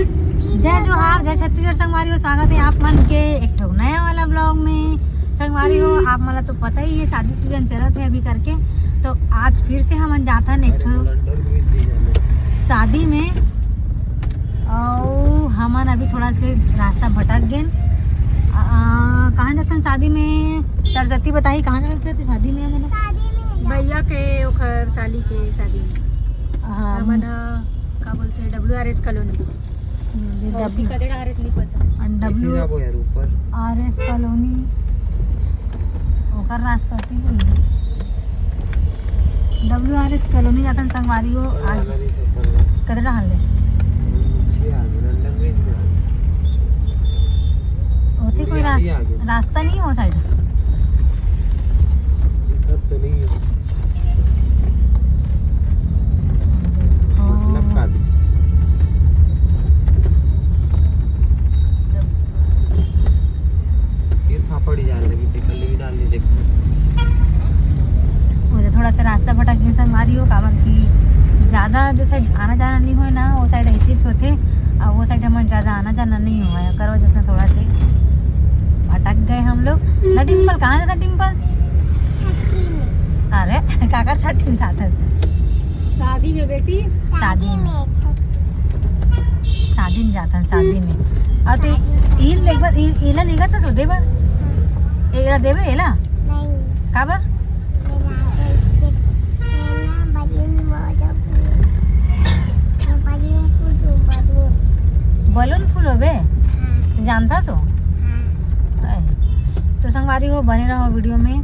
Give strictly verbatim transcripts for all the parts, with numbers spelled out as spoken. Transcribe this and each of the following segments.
जय जोहार, जय छत्तीसगढ़ संगवारी हो, स्वागत है आप मन के एक ठो नया वाला ब्लॉग में। संगवारी हो, आप मन ला तो पता ही है, शादी सीजन चलत है अभी करके, तो आज फिर से हमन जाथन एक ठो शादी में। और हमन अभी थोड़ा से रास्ता भटक गेन। आ, कहाँ जाथन शादी में? सरस्वती बताही, कहाँ जाथन शादी में हमन? भैया के, ओखर साली के शादी में। हाँ। हमन ह, का बोलथे, डब्ल्यू आर एस कॉलोनी। हम्म, ये और डब्ल्यू कदड़ा आर एस नहीं पता। कैसे डब्ल्यू जाबो यार ऊपर? आर एस कॉलोनी, ओकर रास्ता होती है। डब्ल्यू आर एस कॉलोनी जाथन संगवारी हो। आज कदड़ा हाल ले। होती कोई रास्ता, रास्ता नहीं हो साइड। दिक्कत तो नहीं है। मतलब का दिस। ये फापड़ी जान लगी थे, कल भी डाल ली, देखो। वो जो थोड़ा सा रास्ता भटक गए संगवारी हो, काबर कि ज़्यादा जो साइड आना जाना नहीं होए ना, वो साइड ऐसे ही होते, और वो साइड हमन ज़्यादा आना जाना नहीं हुआ है, करो जिसने थोड़ा से भटक गए हम लोग। ना डिम्पल, कहाँ जाता डिम्पल? छट्ठी में। अरे काकर छट्ठी में जाता? शादी में बेटी। शादी में। शादी में जाता है, शादी में। और तो शादी में। इन एक बार इन, इला लेगा था सो देबा। हाँ। एला देबे एला? नहीं। काबर? बलून फूल होबे। हाँ। तो जानता सो? हाँ। तो संगवारी हो, बने रहो वीडियो में।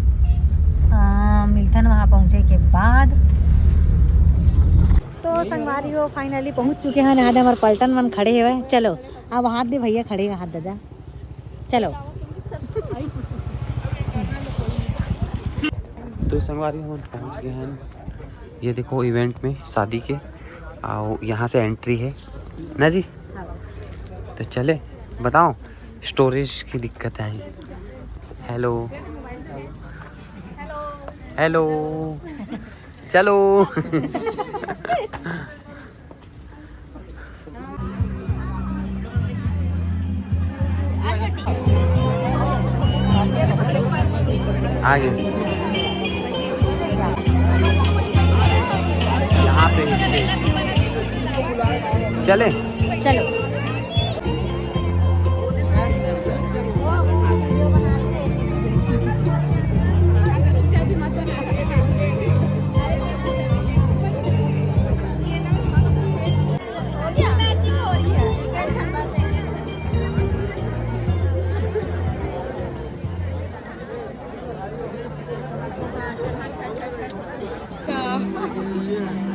आ, मिलथन वहाँ पहुँचे के बाद। तो संगवारी हो, फाइनली पहुँच चुके हैं। यहाँ हमारे पलटन मन खड़े हुए। चलो, अब हाथ दे भैया, खड़े हुए हाथ दादा। चलो। तो संगवारी, हम पहुँच गए हैं, ये देखो, इवेंट में, शादी के। आओ, यहाँ से एंट्री है ना जी। तो चले, बताओ, स्टोरेज की दिक्कत है। हेलो, हेलो, चलो। आगे। यहाँ पे चले। चलो।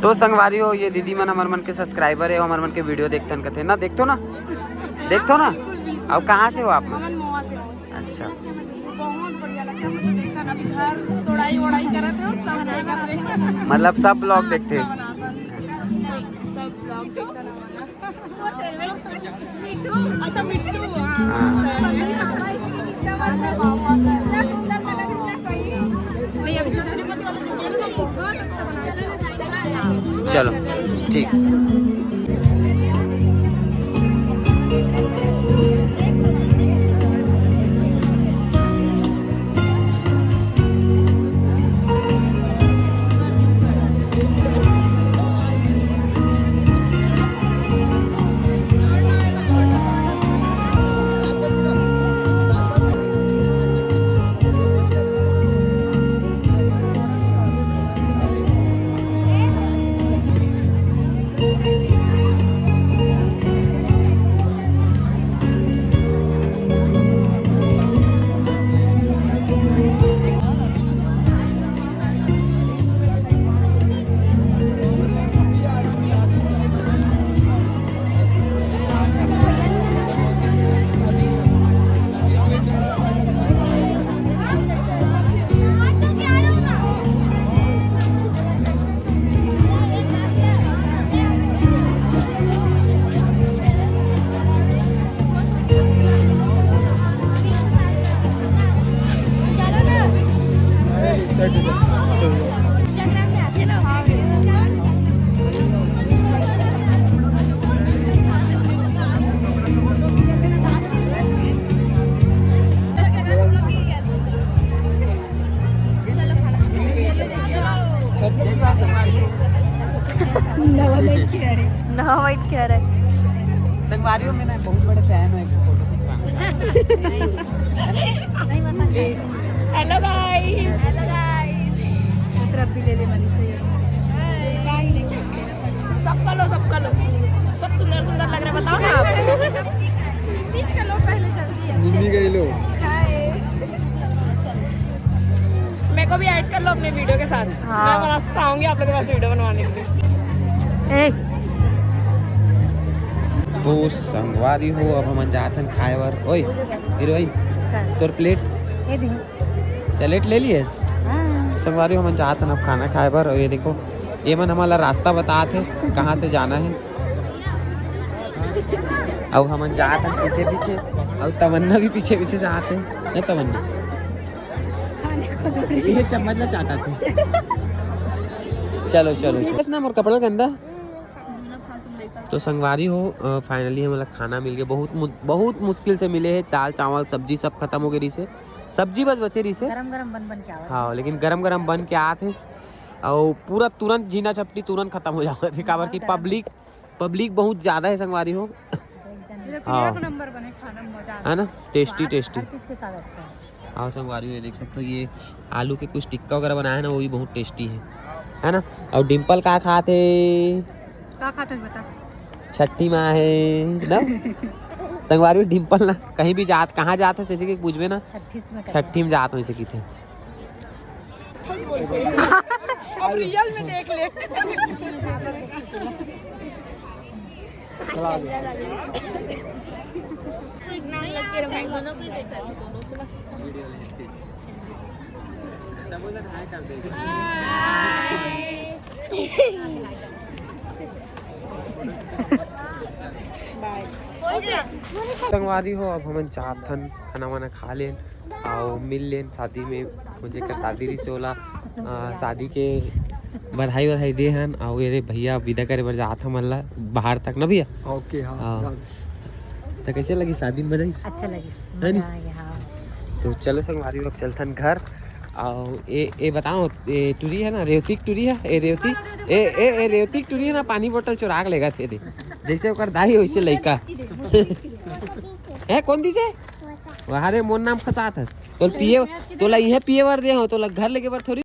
तो संगवारी हो, ये दीदी मन हमर मन के सब्सक्राइबर है, हमर मन के वीडियो देखथन कथे ना, देखथो ना, देखथो ना। अब कहाँ से हो आप मन? अच्छा। बहुत बढ़िया लगता है मुझे, देखा ना, अभी घर तोड़ाई वोड़ाई करत रहो, सब देखत रहे। मतलब सब ब्लॉग देखते हैं। सब ब्लॉग देखता ना। मिट्टू। अच्छा, मिट्टू, हाँ। हाँ। नहीं, अभी तो तिरुपति वाला जो गेट में बहुत अच्छा बना है। चलो, ठीक। नवा बैठ के आ रहे। नवा बैठ के आ रहे। संगवारियों में ना बहुत बड़े फैन हो, एक फोटो खिंचवाना चाहते हैं। हेलो गाइस। हेलो गाइस। भी ले ले मनीषा ये। सबका लो, सबका लो। सब सुंदर सुंदर लग रहे, बताओ ना आप। बीच का लो पहले जल्दी, अच्छे से। गई लो। हाय। मेरे को भी ऐड कर लो अपने वीडियो के साथ। हाँ। मैं मस्त आऊंगी आप लोगों के पास वीडियो बनवाने के लिए। ए। तो संगवारी हो, अब हमन जात हन खाए बर। ओए, हीरो भाई, तोर प्लेट? ये दे। सैलेड ले लिएस? हाँ। संगवारी हो, हमन जात हन अब खाना खाए बर। और ये देखो, ये मन हमन ला रास्ता बतात हे, कहाँ से जाना है। अब हमन जात हन पीछे पीछे, और तमन्ना भी पीछे पीछे जात है। ए तमन्ना, ये चम्मच ला चाटा थे। चलो, चलो, चलो। इतना मोर कपड़ा गंदा। तो संगवारी हो, अ, finally हमन ला खाना मिल गया। बहुत मु-, बहुत मुश्किल से मिले है। दाल, चावल, सब्जी सब खत्म हो गए रहिसे। सब्जी बस बचे रहिसे। गरम गरम बन बन के आवत। हाँ, लेकिन गरम गरम बन के आत है। और पूरा तुरंत झीना झपटी तुरंत खत्म हो जावत है, काबर कि गरम। पब्लिक, पब्लिक बहुत ज्यादा है संगवारी हो। एक जन लेकिन हाँ। एक नंबर बने खाना, मजा आ है ना? गया। Tasty, स्वाद tasty। हर चीज के साथ अच्छा है। हाँ संगवारी हो, ये देख सकते हो, ये आलू के कुछ टिक्का वगैरह बनाया है ना, वो भी बहुत tasty है, है ना? और डिम्पल का खात है? का खात है बता? छठी माँ है ना? संगवारी हो, डिम्पल ना कहीं भी जात, कहाँ जात है, जैसे कि पूछबे ना, छठी में छठी में जात है, जैसे कि थे। अब रियल में देख ले। चला गया। सब उधर हाय कर दे। संगवारी हो, अब हमन जात हन, खाना वाना खा लेन, आओ मिल लेन शादी में, जेकर शादी रहिसे ओला, आ, शादी के बधाई, बधाई दे हन। आओ ये रे भैया, विदा करे बर जात हमन ला बाहर तक ना भैया। ओके, हाँ, हाँ। जाओ। तो कैसे लगी शादी में बधाई? अच्छा लगिस, है नी? मजा आ गया, हाँ। तो चलो संगवारी हो, अब चलथन घर। आओ ए, ए बताओ, ए टुरी है ना, रेवती के टुरी है, ए रेवती, ए, ए, ए रेवती के टुरी है ना, पानी बोतल चुरा के लेगा थे दे। जैसे ओकर दाई वैसे लइका। है कौन दिसे? वहाँ रे मोर नाम फसात हस। तोल पिए, तोला इहे पिए बर दे हो, तोला घर लेके बर थोड़ी।